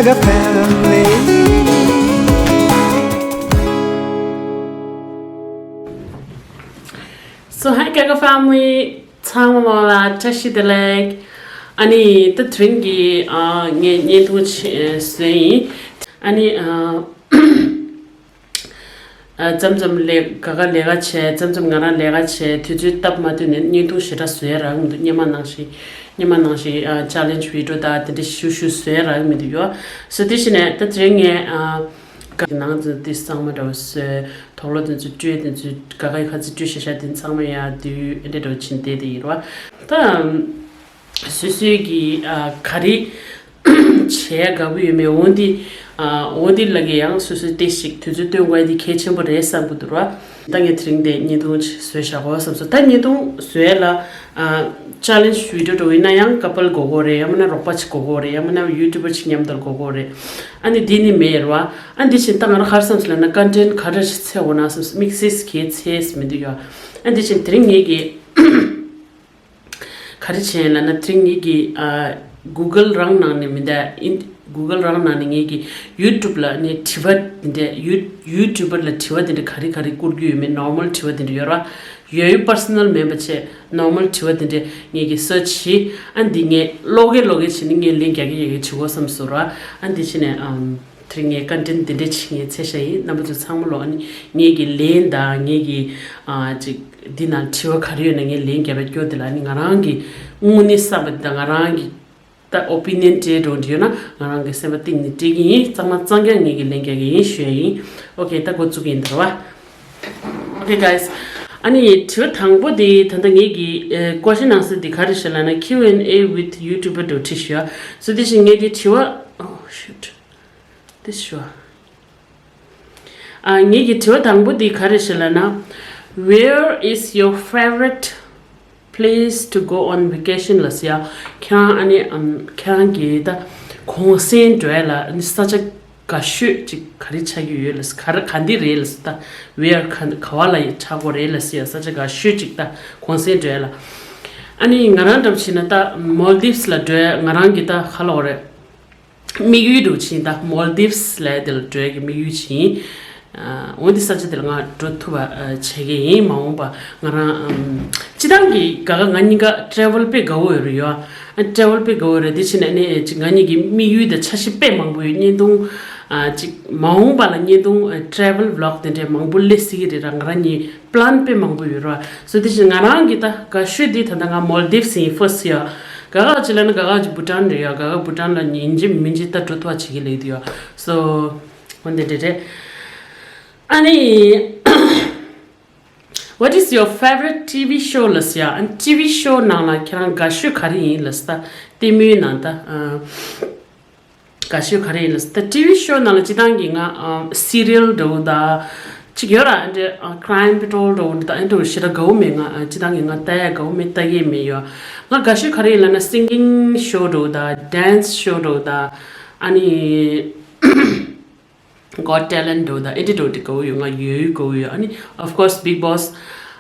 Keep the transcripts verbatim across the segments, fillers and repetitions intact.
Gaga family. So, hi Gaga family. ཚང་མ་ལ་བཀྲ་ཤིས་བདེ་ལེགས། ཨ་ནི་ད་དེ་རིང་གི་ཨ་ངས་བརྙན་ཐུང་ཆེ་བཟོས་ཡིན། ཨ་ནི་ཨ་ཨ་མཚམས་མཚམས་ལས་ཀ་ཁ་ལས་ཀ་བྱས། མཚམས་མཚམས་ང་རང་ལས་ཀ་བྱས། དུས་ཚོད་སྟབས་མ་བདེ་ནས་བརྙན་ཐུང་ཞེ་དྲག་བཟོ་ཡ་རག་མི་འདུག་སྔོན་མ་ནང་བཞིན། སྔོན་མ་ནང་བཞིན་ཨ་challenge video དང་དེ་འདྲ་ཞུ་ཞུ་བཟོ་ཡ་རག་མི་འདུག་ཡོ། སོ་དེ་བཞིན་ནས་ད་དེ་རིང་ངས་ཨ་ག་ནང་ཚོ་དེ་གཙང་མ་འདྲ་བོ་བཟོས། དོག་ལོ་དེ་ཚོ་བཀྲུས། དེ་ཚོ་ག་ག་ཡི་ཁ་ཚིག་བཀྲུས་ཤ་ཤ་དེ་ཚང་མ་ཡ་དུས་འདྲ་འདྲ་བོ་ཕྱིན་བསྡད་དེ་ཡིན་རོ། ད་སོ་སོའི་གི་ཨ་ག་རེ་བྱས་དགའ་པོ་ཡོད་མེད། འོ་འདི་ཨ་འོ་འདི་ལ་གི་ཡང་སོ་སོའི་ཏེ་ཞིག་དུས་ཚོད་སྟོན་དགོས་འདི་གལ་ཆེན་པོ་རེད་བསམ་གི་འདུག་ར། ད་ངས་དེ་རིང་དེ་བརྙན་ཐུང་ཅིག་བཟོས་བཞག་གོ་བསམ་སོང་། ད་བརྙན་ཐུང་བཟོས་ལ་ཨ་challenge video འགྲོ་ཡིན་ན་ཡང་couple དགོས་གོ་རེད། ཡང་མིན་ན་རོགས་པ་ཅིག་དགོས་གོ་རེད། ཡང་མིན་ན་YouTuber ཅིག་མཉམ་དུ་དགོས་གོ་རེད། ཨ་ནི་འདི་ནི་མེད་ར་བ། ཨ་འདི་བཞིན་ད་ང་རང་ག་རེ་བསམ་སོང་ལབ་ན་content ག་འདྲ་ཞིག་འཚོལ་དགོས་ན་བསམ་སོང་། དམིགས་བསལ་གྱི་འཚོལ་མི་འདུག་ཡ། ཨ་འདི་བཞིན་དེ་རིང་ངས་གི་ག་རེ་བྱས་ལབ་ན་དེ་རིང་ངེད་ཀྱི་ཨ་Google རང་ནང་ནས་མི་འདའ་ཨིན། Google རང་ནང་ནས་ངེད་ཀྱི YouTube ལ་ནས་དྲི་བ་འདི་འདྲས་ཡུ་YouTuber ལ་དྲི་བ་འདི་འདྲས་ག་རེ་ག་རེ་བསྐུར་རྒྱུ་ཡོད་མེད་normal དྲི་བ་འདི་འདྲས་ཡོད་ར། ཡོད་ཡོད་personal མིན་པ་བྱས་normal དྲི་བ་འདི་འདྲས་ངེད་ཀྱི་search བྱས། ཨ་འདི་ངས་ཀློག་གེ་ཀློག་གེ་བྱས་ནས་ངས་ལན་རྒྱག་གེ་རྒྱག་གེ་བྱེད་དགོས་བསམ་སོང་ར། ཨ་འདི་བྱས་ནས་ཨམ། དེ་རིང་ངས་content འདི་འདྲ་ཅིག་ངས་འཚོལ་བཞག་ཡིན། རྣམ་པ་ཚོ་ཚང་མ་ལོ་ཨ་ནི་ངེད་ཀྱི་ལན་དང་ངེད་ཀྱི་ཨ་ཅིག་འདི་ནང་དྲི་བ་ག་རེ་ཡོད་ན་ངས་ལན་རྒྱབ་པའི་སྐྱོ་འདི་ལ་ཨ་ནི་ང་རང་གི་དངོས་གནས་བསམ་པ་འདི་དང་ང་རང་གི་ད་opinion སྤྲད་འགྲོ་འདི་ཡོད་ན་ང་རང་གི་སེམས་པ་གཏིང་ནས་སྤྲད་ཀྱི་ཡིན། གཙང་མ་གཙང་རྐྱང་ངེད་ཀྱི་ལན་རྒྱག་གི་ཡིན་ཞུ་ཡ་ཡིན། Okay ད་འགོ་བཙུགས་ཡིན་ད་ར་བ། Okay guys ཨ་ནི་དྲི་བ་དང་པོ་འདི་ད་ལྟ་ངེད་ཀྱི་ཨ་question answer འདི་ག་རེ་ཞིག་ལབ་ན་Q and A with YouTuber འགྲོ་ཁྲིད་ཞུ་ཡ། So འདི་བཞིན་ངེད་ཀྱི་དྲི་བ། Oh shit. This sure. ཨ་ངེད་ཀྱི་དྲི་བ་དང་པོ་འདི་ག་རེ་ཞིག་ལབ་ན། Where is your favorite place to go on vacation ལ་ཟེར་ཡ། ཁྱེད་རང་ཨ་ནི་ཨམ་ཁྱེད་རང་གི་ད་གུང་སེང་འགྲོ་ཡ་ལ་ཨ་ནི་ས་ཆ་དགའ་ཤོས་ཅིག་ག་རེ་ཆགས་ཀྱི་ཡོད་ལ་ཟེར། ག་རེ་ག་འདི་རེད་ལ་ཟེར། ད་where ག་ག་བ་ལ་ཆགས་གོ་རེད་ལ་ཟེར་ཡ། ས་ཆ་དགའ་ཤོས་ཅིག་ད་གུང་སེང་འགྲོ་ཡ་ལ། ཨ་ནི་ང་རང་འདྲ་བྱས་ན་ད་Maldives ལ་འགྲོ་ཡ་ང་རང་གི་ད་ག་ལབ་དགོས་རེད། དམིགས་ཡུལ་འདྲ་བོ་ཅིག་ད་Maldives ལབ་དེ་ལ་འགྲོ་ཡ་གི་དམིགས་ཡུལ་ཅིག་ཡིན། ཨ་འོ་འདི་ས་ཆ་དེ་ལ་ང་འགྲོ་ཐུབ་པ་ཨ་བྱེད་ཀྱི་ཡིན། མ་འོངས་པ་ང་རང་ཨམ་སྤྱི་བཏང་གི་ག་ག་ང་གཉིས་ཀ་travel དཔེ་དགའ་བོ་ཡོད་རེད་ཡོ། ཨ་travel དཔེ་དགའ་བོ་རེད། དེ་ཕྱིན་ནས་ཨ་ནི་ཅིག་ང་གཉིས་ཀྱི་དམིགས་ཡུལ་དང་འཆར་གཞི་དཔེ་མང་པོ་ཡོད། བརྙན་ཐུང་ཨ་ཅིག་མ་འོངས་པ་ལ་བརྙན་ཐུང་ཨ་travel vlog དེ་འདྲའི་མང་པོ་སླེབས་སྲིད་ཀྱི་རེད་ར། ང་རང་གཉིས་plan དཔེ་མང་པོ་ཡོད་ར། So དེ་བཞིན་ང་རང་གི་ད་དགའ་ཤོས་འདི་ད་ལྟ་ང་Maldives ཡིན་first ཡ། ག་ག་ཅིག་ལབ་ན་ག་ག་ཅིག་Bhutan རེད་ཡ། ག་ག་Bhutan ལ་ཡིན་གཅིག་མིན་གཅིག་ད་འགྲོ་ཐུབ་པ་བྱེད་ཀྱི་ལེགས་འདུག་ཡ། So འོ་འདི་འདྲ་རེད། ཨ་ནི་What is your favorite T V show ལ་ཟེར་ཡ། ཨ་ནི་T V show ནང་ལ་ཁྱེད་རང་དགའ་ཤོས་ག་རེ་ཡིན་ལ་ཟེར། ད་ལྟད་མོའི་ནང་ད་ཨ། དགའ་ཤོས་ག་རེ་ཡིན་ལ་ཟེར། ད་ཊི་ཝི་ཤོ་ནང་ལ་སྤྱི་བཏང་གི་ང་ཨམ་སི་རི་ཡལ་འདྲ་བོ་དང་ཅིག་ཡོད་ར། ཨ་འདྲ་ཨ་Crime Patrol འདྲ་བོ་འདི་དང་ཨ་འདྲ་བོ་ཞེ་དྲག་དགའ་བོ་མེད། ང་ཨ་སྤྱི་བཏང་གི་ང་ལྟ་ཡ་དགའ་བོ་མེད། ལྟ་གི་མེད་ཡོད། ང་དགའ་ཤོས་ག་རེ་ཡིན་ལབ་ན་singing show འདྲ་བོ་དང་dance show འདྲ་བོ་དང་ཨ་ནི་Got Talent འདྲ་བོ་དང་ཨེ་འདྲ་འདྲ་བོ་དེ་དགའ་བོ་ཡོད། ང་ཡོད་ཡོད་དགའ་བོ་ཡོད། ཨ་ནི་of course Bigg Boss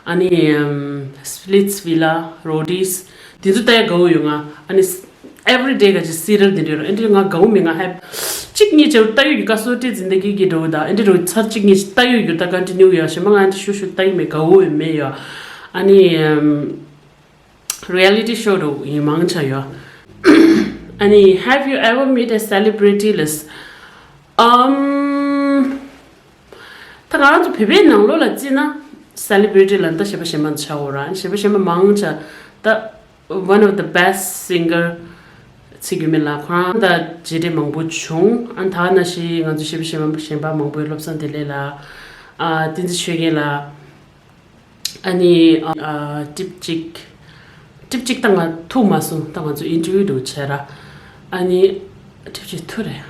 ཨ་ནི་ཨམ་Splitsvilla Roadies དེ་ཚོ་ལྟ་ཡ་དགའ་བོ་ཡོད། ང་ཨ་ནི་everyday ག་ཅིག་སི་རི་ཡལ་དེ་འདྲ་རེད། ཨེ་འདྲ་ང་དགའ་བོ་མེད། ང་ཧེབ་གཅིག་གཉིས་བྱས་ལྟ་ཡོད་ཀྱི་ཀ་སོ་ཏི་ཛིན་དི་གི་གི་འདྲ་བོ་དང་ཨེ་འདྲ་འདྲ་བོ་ཚར་གཅིག་གཉིས་ལྟ་ཡོད་རྒྱུ་ད་continue ཡོད་ཤེས་མ། ང་ཨེ་འདྲ་ཤུ་ཤུ་ལྟ་ཡི་མེད། དགའ་བོ་ཡོད་མེད་ཡོད། ཨ་ནི་ཨམ་reality show འདྲ་བོ་ཡིན་མང་ཆེ་ཡོད། ཨ་ནི་have you ever met a celebrity ལ་ཟེར། ཨམ། ད་ང་རང་ཚོ་བོད་པའི་ནང་ལོགས་ལ་བརྩིས་ན་སེ་ལི་བི་རི་ཊི་ལ་ད་གཞས་པ་གཞས་མ་ཆགས་འོ་ར། གཞས་པ་གཞས་མ་མང་ཆེ་ད་one of the best singer ཚིག་རྒྱུ་མེད་ལ་ཁོ་རང་ད་རྗེས་འབྲས་མང་པོ་བྱུང་། ཨ་ད་ནང་བཞིན་ང་ཚོ་གཞས་པ་གཞས་མ་གཞན་པ་མང་པོའི་བློ་བཟང་བདེ་ལེགས་ལ་ཨ་བསྟན་འཛིན་ཆོས་རྒྱན་ལ། ཨ་ནི་ཨ་ཊིབ་གཅིག་ཊིབ་གཅིག་ད་ང་ཐུག་མ་སོང་། ད་ང་ཚོ་ཨིན་ཊར་བིའུ་འདྲ་བོ་བྱས་ར། ཨ་ནི་ཊིབ་གཅིག་ཐུག་རེད།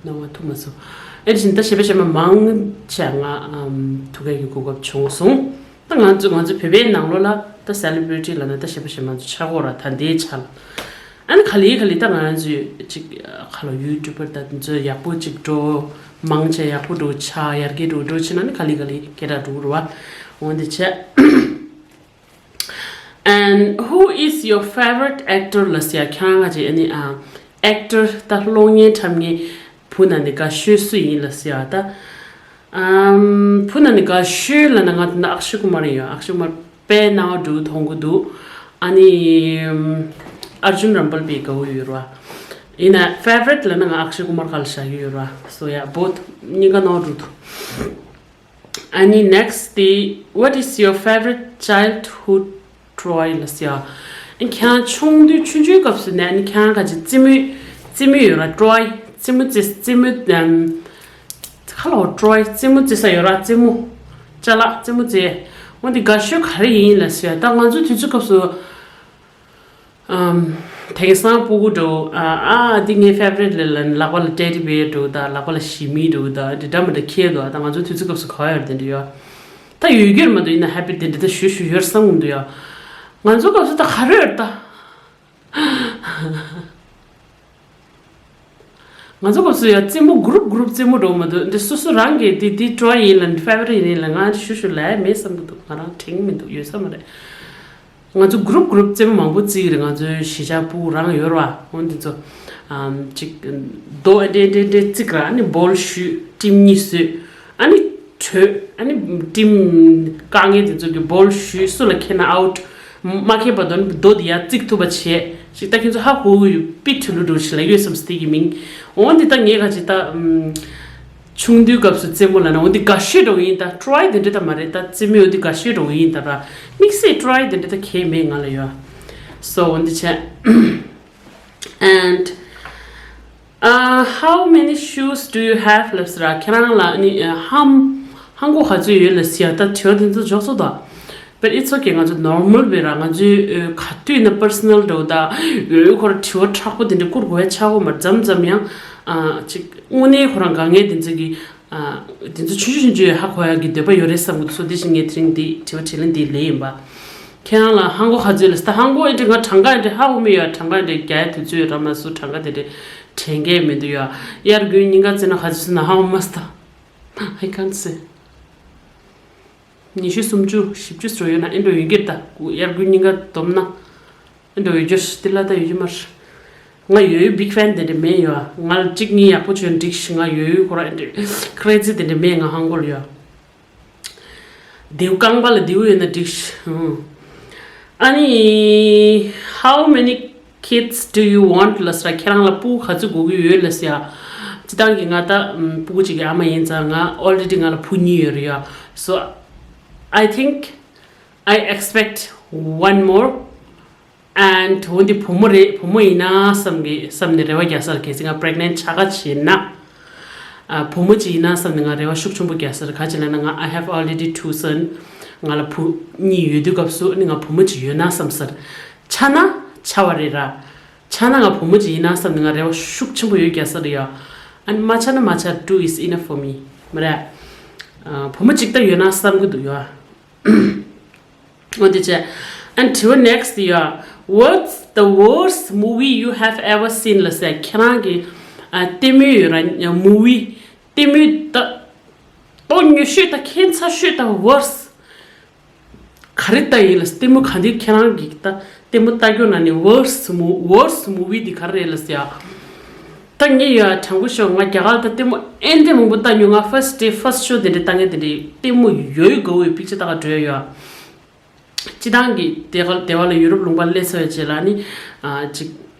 ནང་ང་ཐུག་མ་སོང་། ཨེ་བཞིན་ད་གཞས་པ་གཞས་མ་མང་ཆེ་ང་ཨམ་ཐུག་གི་གོ་སྐབས་བྱུང་སོང་། ད་ང་ཚོ་ང་ཚོ་བོད་པའི་ནང་ལོགས་ལ་ད་སེ་ལི་བི་རི་ཊི་ལབ་ན་ད་གཞས་པ་གཞས་མ་ཚོ་ཆགས་འོ་ར་ད་ལྟའི་ཆ་ལ། ཨ་ནི་ག་ལེ་ག་ལེ་ད་ང་རང་ཚོའི་ཅིག་ཁ་ལོ་ཡུ་ཊུབ་པར་ད་ཚོ་ཡག་པོ་ཅིག་འགྲོ། མང་ཆེ་ཡག་པོ་འགྲོ་ཆ་ཡར་རྒྱས་འགྲོ་འགྲོ་ཕྱིན་ན་ནི་ག་ལེ་ག་ལེ་སྐད་གྲགས་འགྲོ་གི་རེད་བ། འོན་ཏེ་ཆེ། And who is your favorite actor ལ་ཟེར་ཡ། ཁྱེད་རང་ག་ཅིག་ཨ་ནི་ཨ་ ཨེག་ཊར་ད་གློག་བརྙན་འཁྲབ་མཁན་བུ་ན་ནི་དགའ་ཤོས་སུ་ཡིན་ལ་ཟེར་ཡ་ད། ཨམ། བུ་ན་ནི་དགའ་ཤོས་ལ་ན་ང་ད་ན་ཨག་ཤེ་ཀུ་མར་ཡིན་ཡ། ཨག་ཤེ་ཀུ་མར་དཔེ་སྣང་བ་འགྲོ་མཐོང་གི་འདུག་ཨ་ནི་ཨམ། ཨར་ཇུན་རམ་པལ་པའི་དགའ་བོ་ཡོད་ར། ཡིན་ན་ཕེ་ཝ་རི་ཊི་ལ་ན་ང་ཨག་ཤེ་ཀུ་མར་ག་ལ་བཞག་གི་ཡོད་ར། སོ་ཡ་བོད་གཉིས་ཀ་སྣང་བ་འགྲོ་འདུག་ཨ་ནི་next དེ། What is your favorite childhood toy ལ་ཟེར་ཡ། ཨ་ནི་ཁྱེད་རང་ཆུང་དུས་ཆུང་ཆུང་སྐབས་སུ་ནས་ཨ་ནི་ཁྱེད་རང་ག་ཅིག་རྩེད་མོ་རྩེད་མོ་ཡོད་ར། ཊོའི་རྩེད་མོ་རྩེ་རྩེད་མོ་ཨམ། ཁ་ལོ་ཊོའི་རྩེད་མོ་རྩེ་ས་ཡོད་ར། རྩེད་མོ་ཅ་ལག་རྩེད་མོ་རྩེ། འོ་འདི་དགའ་ཤོས་ག་རེ་ཡིན་ལ་ཟེར་ཡ། ད་ང་ཚོ་དུས་ཚོད་སྐབས་སུ། ཨམ། དེང་སང་སྤུ་གུ་འགྲོ། ཨ་ཨ་འདི་ངའི་ཕེ་ཝ་རི་ཊི་ལ་ལ་ལག་པ་ལ་ཊེ་ཌི་བེར་འགྲོ་ད། ལག་པ་ལ་ཞི་མི་འགྲོ་ད། འདི་འདྲ་མི་འདྲ་ཁྱེར་འདུག་ད་ང་ཚོ་དུས་ཚོད་སྐབས་སུ་ག་བ་ཡོད་དེ་འདྲ་ཡོད། ད་ཡོད་རྒྱུར་མ་འདུག་ཡིན་ན་ཧེ་པི་དེ་འདྲ་ད་ཞུ་ཞུ་ཡོད་བསམ་གྱི་འདུག་ཡ། ང་ཚོ་སྐབས་སུ་ད་ག་རེ་ཡོད་ད། ང་ཚོ་སྐབས་སུ་ཡ་རྩེད་མོ་གུ་རུབ་གུ་རུབ་རྩེད་མོ་འགྲོ་མ་འདུག་འདི་སོ་སོ་རང་གི་འདི་འདི་ཊོའི་ཡིན་ལ་འདི་ཕེ་ཝ་རི་ཊི་ཡིན་ལ་ང་འདི་ཞུ་ཞུ་ལ་མེད་བསམ་གྱི་འདུག་ང་རང་དྲན་མི་འདུག་ཡོད་ས་མ་རེད། ང་ཚོ་གུ་རུབ་གུ་རུབ་རྩེད་མོ་མང་པོ་རྩེ་གི་རེད། ང་ཚོའི་གཞིས་ཆགས་སྤུ་གུ་རང་ཡོད་ར་བ། འོ་འདི་ཚོ་ཨམ་ཅིག་རྡོ་འདྲེ་འདྲེ་འདྲེ་རྩིག་ར། ཨ་ནི་བོལ་གཞུས་ཊིམ་གཉིས་བཟོས། ཨ་ནི་བྲོས། ཨ་ནི་ཊིམ་བཀག་མཁན་དེ་ཚོ་གི་བོལ་གཞུས་སུ་ལ་ཁེལ་ན་ཨའུཊ། མ་ཁེལ་བར་དུ་རྡོ་དེ་ཡར་རྩིག་ཐུབ་པ་བྱས་ཅིག་ད་ཁྱེད་ཚོ་ཧ་གོ་གི་ཡོད། པི་ཁྲི་ལུ་འགྲོ་ཞིག་ལ་ཡོད་བསམ་སྟེ་གི་མིང་། འོ་འདི་ད་ངས་ག་ཅིག་ད་ཨམ། ཆུང་དུས་སྐབས་སུ་རྩེད་མོ་ལ་ན་འོ་འདི་དགའ་ཤོས་འགྲོ་གི་ཡིན། ད་ཊོའི་དེ་འདྲ་ད་མ་རེད། ད་རྩེད་མོ་འོ་འདི་དགའ་ཤོས་འགྲོ་གི་ཡིན། ད་ར་དམིགས་བསལ་ཊོའི་དེ་འདྲ་ད་གས་མེད་ང་ལ་ཡོད། སོ་འོ་འདི་བྱས། And uh, how many shoes do you have ལབ་ཟེར་ར། ཁྱེད་རང་ལ་ནི་ཧམ་ཧང་གོ་ག་ཚོད་ཡོད་ལ་ཟེར་ཡ། ད་དྲི་བ་དེ་ཚོ་འཇོག་སོ་ད། But it's okay. ང་ཚོ་ནོར་མལ་བས་ར། ང་ཚོའི་ག་དུས་ན་པར་སོ་ནལ་འགྲོ་ད་ཡོད་ཁོ་ར་དྲི་བ་དྲག་པོ་དེ་འདྲ་བསྐུར་དགོས་ཡ་ཆགས་གོ་མ། མཚམས་མཚམས་ཡང་ཨ་ཅིག་དངོས་གནས་ཁོ་རང་དཀའ་ངལ་དེ་ཚོ་གི་ཨ་དེ་ཚོ་ཆུང་ཆུང་ཆུང་ཆུང་ཧ་གོ་ཡ་གི་འདོད་པ་ཡོད་རེད་བསམ་གི་འདུག་སོ་དེ་བཞིན་ངས་དེ་རིང་འདི་དྲི་བ་དྲིས་ལན་འདི་ལས་ཡིན་པ། ཁྱེད་རང་ལ་ཧང་གོ་ག་ཚོད་ལ་ད་ཧང་གོ་ཨེ་འདྲ་ང་གྲངས་ཀ་ཨེ་འདྲ་ཧ་གོ་མི་ཡོད། གྲངས་ཀ་ཨེ་འདྲ་རྒྱག་ཡ་དུས་ཚོད་རག་མ་སོང་། གྲངས་ཀ་དེ་འདྲ་དྲན་གི་མི་འདུག་ཡ། དབྱར་དགུན་གཉིས་ཀ་བརྩིས་ན་ག་ཚོད་སོང་ན་ཧ་གོ་མ་སོང་ད། I can't say. ཉི་ཤུ་སུམ་ཅུ་བཞི་བཅུ་ཙམ་ཡོད་ན་ཨེ་འགྲོ་ཡོད་ཀྱི་རེད་ད། དབྱར་དགུན་གཉིས་ཀ་བསྡོམས་ན་ཨེ་འགྲོ་ཡོད་རྒྱུ་དེ་ལ་ད་ཡོད་རྒྱུ་མ་རེད། ང་ཡོད་ཡོད་བིག་ཕེན་དེ་འདྲ་མེད་ཡོད། ང་ལ་གཅིག་གཉིས་ཡག་པོ་བྱོས་འགྲིག་ཤི། ང་ཡོད་ཡོད་ཁོ་ར་ཨེ་འདྲ་ཁི་རེ་ཛི་དེ་འདྲ་མེད། ང་ཧང་གོ་ལ་ཡོད། རྡེའུ་རྐང་པ་ལ་རྡེའུ་ཡོད་ན་འགྲིག་ཤི། ཧུང་། ཨ་ནི། How many kids do you want ལ་ཟེར་ར། ཁྱེད་རང་ལ་སྤུ་གུ་ག་ཚོད་དགོས་ཀྱི་ཡོད་ལ་ཟེར་ཡ། སྤྱིར་བཏང་གི་ང་ད་ཨམ་སྤུ་གུ་གཅིག་གི་ཨ་མ་ཡིན་ཙང་ང་already ང་ལ་བུ་གཉིས་ཡོད་རེད་ཡ། So I think I expect one more. And འོ་འདི་བུ་མོ་རེད། བུ་མོ་ཡིན་ན་བསམ་གི་བསམ་ནས་རེ་བ་རྒྱག་ས་རེད། གལ་སྲིད་ང་པི་རེག་ནེན་ཊི་ཆགས་ཀ་བྱས་ན། ཨ་བུ་མོ་ཅིག་ཡིན་ན་བསམ་ནས་ང་རེ་བ་ཤུགས་ཆེན་པོ་རྒྱག་ས་རེད། ག་ཅི་ལབ་ན་ང་I have already two son. ང་ལ་བུ་གཉིས་ཡོད་དུས་སྐབས་སུ་ཨ་ནི་ང་བུ་མོ་ཅིག་ཡོད་ན་བསམ་ས་རེད། ཆགས་ན་ཆགས་པ་རེད་ར། ཆགས་ན་ང་བུ་མོ་ཅིག་ཡིན་ན་བསམ་ནས་ང་རེ་བ་ཤུགས་ཆེན་པོ་ཡོད་རྒྱག་ས་རེད་ཡ། ཨ་ནི་མ་ཆགས་ན་མ་ཆགས། Two is enough for me. མ་རེད། ཨ་བུ་མོ་ཅིག་ད་ཡོད་ན་བསམ་གི་འདུག་ཡ། འོ་དེ་བྱས། And དྲི་བ་next ཡ། What's the worst movie you have ever seen ལ་ཟེར། ཁྱེད་རང་གི་ཨ་ལྟད་མོ་ཡོད་ར། movie ལྟད་མོ་ད་ཏོ་ཉོ་ཤོས་ད་ཁྱད་མཚར་ཤོས་ད་worst ག་རེ་ལྟ་ཡིན་ལ། ལྟད་མོ་ག་འདི་ཁྱེད་རང་གི་ད་ལྟད་མོ་ལྟ་རྒྱུ་ན་ནི་worst movie worst movie འདི་ག་རེ་རེད་ལ་ཟེར་ཡ། ད་ངས་ཡ་དྲང་པོ་ཤོད། ང་རྒྱ་གར་ད་ལྟད་མོ་ཨེ་འདྲ་མང་པོ་ལྟ་མྱོང་། ང་first day first show དེ་འདྲ་ལྟ་མཁན་དེ་འདྲའི་ལྟད་མོ་ཡོད་དགའ་བོའི་པིག་ཅར་ལྟ་ག་འགྲོ་ཡ་ཡོད། སྤྱི་བཏང་གི་དེ་ག་དེ་བ་ལ་ཡུ་རོབ་ལུང་པ་སླེབས་ཚར་བའི་རྗེས་ལ་ནི་ཨ་ཅིག་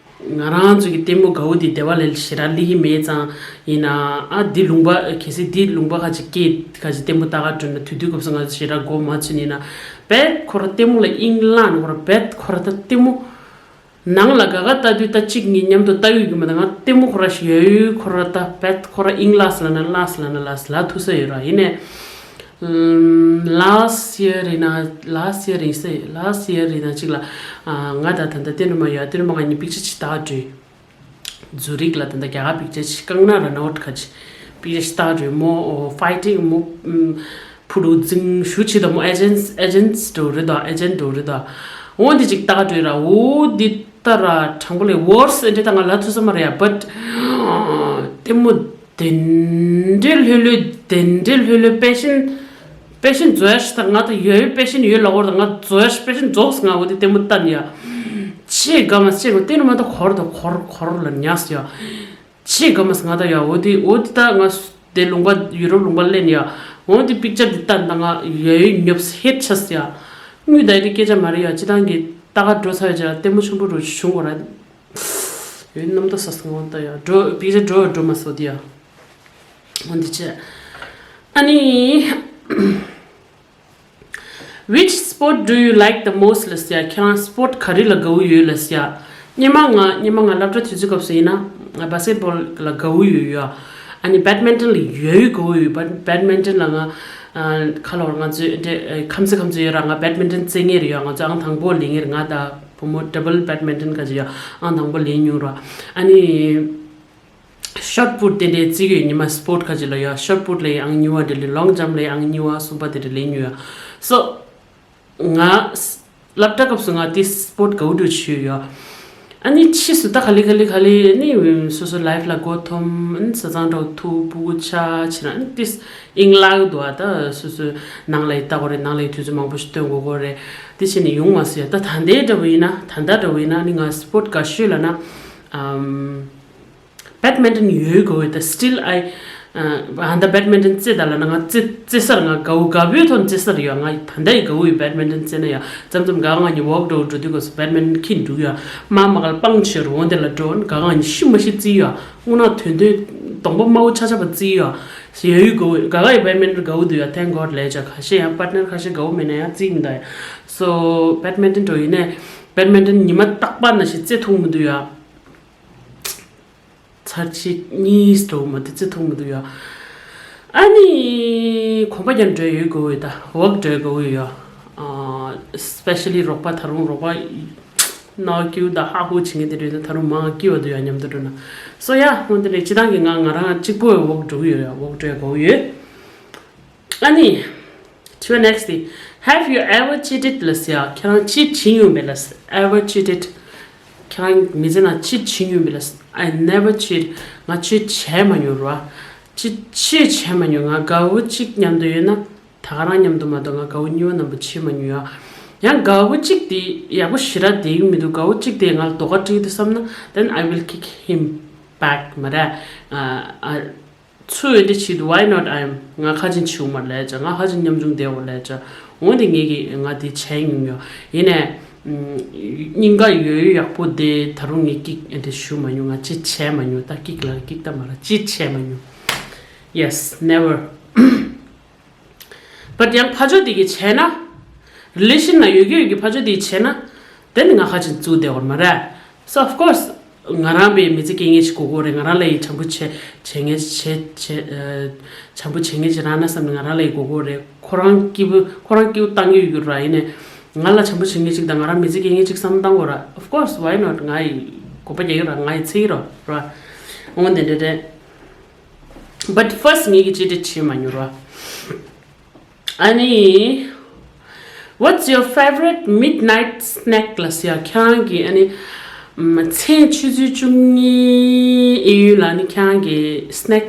ང་རང་ཚོ་གི་ལྟད་མོ་དགའ་བོ་དེ་དེ་བ་ལ་ཞེ་དྲག་སླེབས་ཀྱི་མེད་ཙང་། ཡིན་ན་ཨ་འདི་ལུང་པ་གལ་སྲིད་འདི་ལུང་པ་ཁ་ཅིག་སྐད་ཁ་ཅིག་ལྟད་མོ་ལྟ་ག་འགྲོ་ན་དུས་དུས་སྐབས་སུ་ང་ཚོ་ཞེ་དྲག་མགོ་མ་ཚོས་ནི་ཡིན་ན། བེད་ཁོ་ར་ལྟད་མོ་ལ་དབྱིངས་ལངས་ནས་ཁོ་ར་བེད་ཁོ་ར་ད་ལྟད་མོ་ནང་ལ་ག་ག་ལྟ་དུས་ད་གཅིག་གཉིས་མཉམ་དུ་ལྟ་ཡོད་ཀྱི་མ་གཏོགས། ང་ལྟད་མོ་ཁོ་ར་ཞིག་ཡོད་ཡོད་ཁོ་ར་ད་བེད་ཁོ་ར་དབྱིངས་ལགས་ལ་ན་ལགས་ལ་ན་ལགས་ལ་ཐུག་ས་ཡོད་ར། ཡིན་ནས་ལཱསི་ཡར་ཡིན་ན་ལཱསི་ཡར་ཡིན་ས་ཡོད། ལཱསི་ཡར་ཡིན་ན་གཅིག་ལ་ང་ད་ད་ད་ཏེ་རུ་མ་ཡོད། ཏེ་རུ་མ་ང་གཉིས་པིག་ཅར་ཅིག་ལྟ་ག་འགྲོ་ཛུ་རིག་ལ། ད་ད་རྒྱ་གར་པིག་ཅར་ཅིག་ཀང་ན་ར་ནོ་ཊི་ཁ་ཅིག་པིག་ཅར་ཅིག་ལྟ་ག་འགྲོ་མོ་ཕའི་ཊིང་མོ་ཕུ་རུ་འཛིང་ཞུ་ཆེ་ད་མོ་ཨེ་ཇེན་ཨེ་ཇེན་འགྲོ་རེད་ད། ཨེ་ཇེན་འགྲོ་རེད་ད། འོ་འདི་ཅིག་ལྟ་ག་འགྲོ་ར། འོ་འདི་ལྟ་ར་དྲང་པོ་ལས་ཝོར་སི་འདྲ་ད་ང་ལ་ཐུག་ས་མ་རེད་ཡ། བཊ་ལྟད་མོ་དེ་འདྲའི་ལྷོད་ལྷོད་དེ་འདྲའི་ལྷོད་ལྷོད་པེ་ཤན་པེ་ཤན་རྫོགས་ཡ་ཞིག་ད། ང་ད་ཡོད་ཡོད་པེ་ཤན་ཡོད་ལ་ཝོར་ད་ང་རྫོགས་ཡ་ཞིག་པེ་ཤན་རྫོགས་སི་ང་འོ་དེ་ལྟད་མོ་ལྟ་ནི་ཡ། ཆེས་དགའ་མ་ཆེས་དགའ་དེ་ནི་མ་གཏོགས་འཁོར་དང་འཁོར་འཁོར་ལ་ཉག་ཡ། ཆེས་དགའ་མ་ང་ད་ཡ་འོ་དེ་འོ་དེ་ད་ང་དེ་ལུང་པ་ཡུ་རོབ་ལུང་པ་ལེན་ཡ། འོ་དེ་པིག་ཅར་དེ་ལྟ་ད་ང་ཡ་ཡོད་ཉོབ་ཧེད་ཆས་ཡ། དངུལ་ད་ཡི་སྐད་ཆ་མ་རེད་ཡ། སྤྱི་བཏང་གི་ལྟ་ག་འགྲོ་ཚར་ཡ་ཅིག་ལ་ལྟད་མོ་ཆེན་པོ་རུ་བྱུང་གོ་ར། ཡོད་རྣམ་ཐར་ས་སང་འོ་ད་ཡ་འགྲོ་པིག་ཅར་འགྲོ་འགྲོ་མ་སོ་དེ་ཡ། འོ་དེ་ཆེ། ཨ་ནི། Which sport do you like the most? ལ་ཟེར་ཡ། ཁྱེད་རང་སྤོར་ག་རེ་ལ་དགའ་བོ་ཡོད་ལ་ཟེར་ཡ། སྔོན་མ་ང་སྔོན་མ་ང་སློབ་གྲྭ་དུས་ཚོད་སྐབས་སུ་ཡིན་ན་ང་བྷ་སི་ཀེ་ཊི་བྷོལ་ལ་དགའ་བོ་ཡོད་ཡ། ཨ་ནི་བེ་ཌི་མིན་ཊོན་ལ་ཡོད་དགའ་བོ་ཡོད། བེ་ཌི་མིན་ཊོན་ལ་ང་ཁ་ལོར་ང་ཚོས་ཁམས་ཚེ་ཁམས་ཚེ་ཡོད་ར། ང་བེ་ཌི་མིན་ཊོན་རྩེ་ངེར་ཡོད། ང་ཚོ་ཨང་དང་པོ་ལེན་ངེར་ང་ད་བུ་མོ་ཌ་བལ་བེ་ཌི་མིན་ཊོན་ག་ཅི་ཡོད་ཨང་དང་པོ་ལེན་མྱོང་ར། ཨ་ནི། ཤོཊ་པུཊ་དེ་འདྲའི་རྩིས་ཡོད་ཉི་མ་སྤོརཊ་ཁ་ཅིག་ལ་ཡ། ཤོཊ་པུཊ་ལ་ཡང་གཉིས་པ་དེ་ལས་ལོང་ཇམ་ལ་ཡང་གཉིས་པ་གསུམ་པ་དེ་འདྲ་ལེན་ཡོད་ཡ། སོ། ང་སློབ་གྲྭ་སྐབས་སུ་ང་དེ་སྤོརཊ་དགའ་བོ་འདྲ་བྱོས་ཡོད་ཡ། ཨ་ནི་ཕྱིས་སུ་ད་ག་ལེ་ག་ལེ་ག་ལེ་ནི་སོ་སོ་ལའིཕ་ལ་མགོ་འཐོམ། ཨ་ནི་བཟའ་ཚང་འདྲ་བོ་ཐུག་སྤུ་གུ་ཆགས་ཕྱིན་ཨ་ནི་དེ་ཨིང་ལག་འདུག་ཨ། ད་སོ་སོའི་ནང་ལ་ཡི་ལྟ་དགོས་རེད། ནང་ལ་ཡི་དུས་ཚོད་མང་པོ་ཞིག་སྟོན་དགོས་དགོས་རེད། དེ་བྱས་ནས་ཡོང་མ་སོང་ཡ། ད་ད་ལྟའི་འདྲ་བོ་ཡིན་ན་ད་ལྟ་འདྲ་བོ་ཡིན་ན་ཨ་ནི་ང་སྤོརཊ་དགའ་ཤོས་ལ་ན་ཨམ། བེ་ཌི་མིན་ཊོན་ཡོད་དགོས་ཡོད། ད་སི་ཊིལ་ཨའི་ཨ་ད་བེ་ཌི་མིན་ཊོན་རྩེ་ད་ལ་ན་ང་རྩེ་རྩེ་སར་ང་དགའ་བོ་དགའ་བོའི་ཐོག་རྩེ་སར་ཡོད། ང་ད་ལྟ་ཡི་དགའ་བོ་ཡོད་བེ་ཌི་མིན་ཊོན་རྩེ་ན་ཡ། མཚམས་མཚམས་དགའ་ང་གཉིས་ཝོག་འགྲོ་འགྲོ་དུས་སྐབས་སུ་བེ་ཌི་མིན་ཊོན་ཁྱེར་འགྲོ་ཡ། མ་མ་ག་ལ་སྤང་ཆེར་འོང་དེ་ལ་འགྲོ་དགའ་ང་གཉིས་ཤི་མ་ཤི་རྩེ་ཡ། དངོས་ན་དོན་དོན་གདོང་པ་དམར་པོ་ཆ་ཆ་བ་རྩེ་ཡ། ཡོད་ཡོད་དགའ་བོ་དགའ་ང་ཡི་བེ་ཌི་མིན་ཊོན་དགའ་བོ་འདུག་ཡ། ཐེང་གོཌ་ལས་ཅག་ཁ་ཤས་ཡང་པཱར་ཊི་ནར་ཁ་ཤས་དགའ་བོ་མེད་ན་ཡང་རྩེ་མི་འདུག་ཡ། སོ་བེ་ཌི་མིན་ཊོན་འགྲོ་ཡིན་ནས་བེ་ཌི་མིན་ཊོན་ཉི་མ་རྟག་པར་ན་ཞིག་རྩེ་ཐུབ་མི་འདུག་ཡ། ཚར་གཅིག་གཉིས་འགྲོ་མ་དེ་ཚེ་ཐུག་མི་འདུག་ཡ། ཨ་ནི་གོམ་པ་རྒྱབ་འགྲོ་ཡོད་དགོས་ཡོད། ད་ཝོག་འགྲོ་དགོས་ཡོད་ཡ། སི་པེ་ཤ་ལི་རོགས་པ་ད་རུང་རོགས་པ་ནག་ཀིའུ་ད་ཧ་ཧུ་བྱེད་མཁན་དེ་འདྲ་ཡོད་ན་ད་རུང་མང་སྐྱིད་པ་འདུག་ཡ་མཉམ་དུ་འགྲོ་ན། སོ་ཡ་འོན་ཏེ་ལས་སྤྱི་བཏང་གི་ང་ང་རང་གཅིག་པོ་ཝོག་འགྲོ་གི་ཡོད་ཡ། ཝོག་འགྲོ་དགོས་ཡོད། ཨ་ནི། དྲི་བ་next དེ། Have you ever cheated? ལ་ཟེར་ཡ། ཁྱེད་རང་ཅིཊ་བྱེད་མྱོང་མེད་ལ། Ever cheated? ཁྱེད་རང་མི་ཚེ་ནང་ཅིཊ་བྱེད་མྱོང་མེད་ལ། I never cheat. ང་ཅིཊ་བྱས་མ་མྱོང་ར། ཅིཊ་ཅིཊ་བྱས་མ་མྱོང་། ང་དགའ་བོ་གཅིག་མཉམ་དུ་ཡོད་ན་ད་ག་རང་མཉམ་དུ་མ་གཏོགས་ང་དགའ་བོ་གཉིས་པ་རྣམ་པ་བྱས་མ་མྱོང་ཡ། ཡང་དགའ་བོ་གཅིག་དེ་ཡག་པོ་ཞེ་དྲག་བསྡད་ཀྱི་མི་འདུག་དགའ་བོ་གཅིག་དེ་ང་ལ་དོགས་པ་སྤྲད་འདུག་བསམ་ན། Then I will kick him back མ་རེད། ཨ། ཨ། ཚུར་འདི་བྱེད་དུ། Why not I am? ང་ཁ་ཆེན་བྱུང་མ་ལས་ཅག་ང་ཁ་ཆེན་ཉམ་ཆུང་བསྡད་འོ་ལས་ཅག་འོན་ཏེ་ངེད་ཀྱིས་ང་འདི་བྱས་མྱོང་ཡོད། ཡིན་ནས། སྙིང་ག་ཡོད་ཡོད་ཡག་པོ་དེ་ད་རུང་ངས་ཀིག་འདི་ཞུ་མ་མྱོང་། ང་ཅི་བྱས་མ་མྱོང་། ད་ཀིག་ལ་ཀིག་ད་མ་ལ་ཅི་བྱས་མ་མྱོང་། Yes, never. But ཡང་ཕ་ཆོས་དེ་གི་བྱས་ན། རི་ལེ་ཤན་ན་ཡོད་ཀྱི་ཡོད་ཀྱི་ཕ་ཆོས་དེ་བྱས་ན། དེ་ནི་ང་ཁ་ཆེན་བཙུགས་བསྡད་འོ་མ་རེད། So of course ང་རང་པའི་མི་ཚེ་སྐྱེལ་མཁན་ཞིག་དགོས་ཀྱི་རེད། ང་རང་ལ་ཡི་བྱམས་པོ་བྱེད་བྱེད་མཁན་བྱེད་བྱེད་ཨ། བྱམས་པོ་བྱེད་མཁན་ཞིག་རག་ན་བསམ་ནས་ང་རང་ལ་ཡི་དགོས་ཀྱི་རེད། ཁོ་རང་སྐྱིད་པོ་ཁོ་རང་སྐྱིད་པོ་བཏང་གི་ཡོད་ར། ཡིན་ནས་ང་ལ་བྱམས་པོ་བྱེད་མཁན་ཞིག་དང་ང་རང་མི་ཚེ་སྐྱེལ་མཁན་ཞིག་བསམ་བཏང་དགོས་ར། Of course, why not? ང་ཡི་གོ་པ་རྒྱག་གི་ར། ང་ཡི་ཚེ་གི་ར་ར། འོ་དེ་འདྲ་རེད། But first ངེད་ཀྱི་ཅི་འདྲ་བྱེད་མ་མྱོང་ར། ཨ་ནི། What's your favorite midnight snack? ལ་ཟེར་ཡ། ཁྱེད་རང་གི་ཨ་ནི། མཚན་ཆུ་ཚོད་བཅུ་གཉིས་ཨིན་ཡུལ་ལ་ནི་ཁྱེད་རང་གི་སི་ནེག་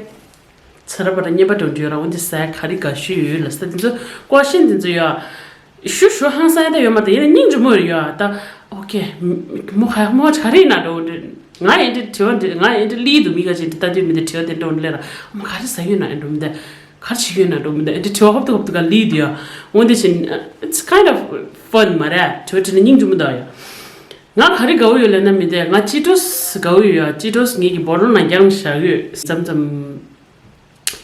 ཚ་ར་བ་ར་རྔན་པ་འགྲོ་འདྲ་ཡོད་ར། འོན་ཏེ་ཟ་ཡ་ག་རེ་དགའ་ཤོས་ཡོད་ལ་ཟེར། དེ་ཚོ་ཀོ་ཤན་དེ་ཚོ་ཡ། ཞུ་ཞུ་ཧང་སང་ཡ་ད་ཡོད་མ་རེད། ཡིན་ན་སྙིང་རྗེ་མོ་ཡོད་ཡ། ད་ཨོ་ཁེ། མོ་ག་མོ་ག་རེ་ཡིན་ན་འགྲོ་འདྲ། ང་ཡིན་འདྲ་དྲི་བ་འདྲ། ང་ཡིན་འདྲ་ལི་འདུག་མི་ཁ་ཅིག་འདྲ་ལྟ་དུས་མི་འདྲ་དྲི་བ་དེ་འདྲ་འོ་འདྲ་ལས་ར། མོ་ག་རེ་ཟ་ཡོད་ན་འགྲོ་མི་འདྲ། ག་རེ་བྱེད་ཀྱི་ཡོད་ན་འགྲོ་མི་འདུག་ཨེ་འདྲ་དྲི་བ་ཧོབ་ཏེ་ཧོབ་ཏེ་ག་ལི་འདི་ཡ། འོན་ཏེ་བཞིན། It's kind of fun མ་རེད། དྲི་བ་དྲིས་ན་སྙིང་རྗེ་མོ་འདུག་ཡ། ང་ག་རེ་དགའ་བོ་ཡོད་ལབ་ན་མི་འདུག་ང་ཅི་ཏོས་དགའ་བོ་ཡོད་ཡ། ཅི་ཏོས་ངེད་ཀྱི་བོ་ཊལ་ནང་རྒྱང་བཞག་ཡོད། མཚམས་མཚམས་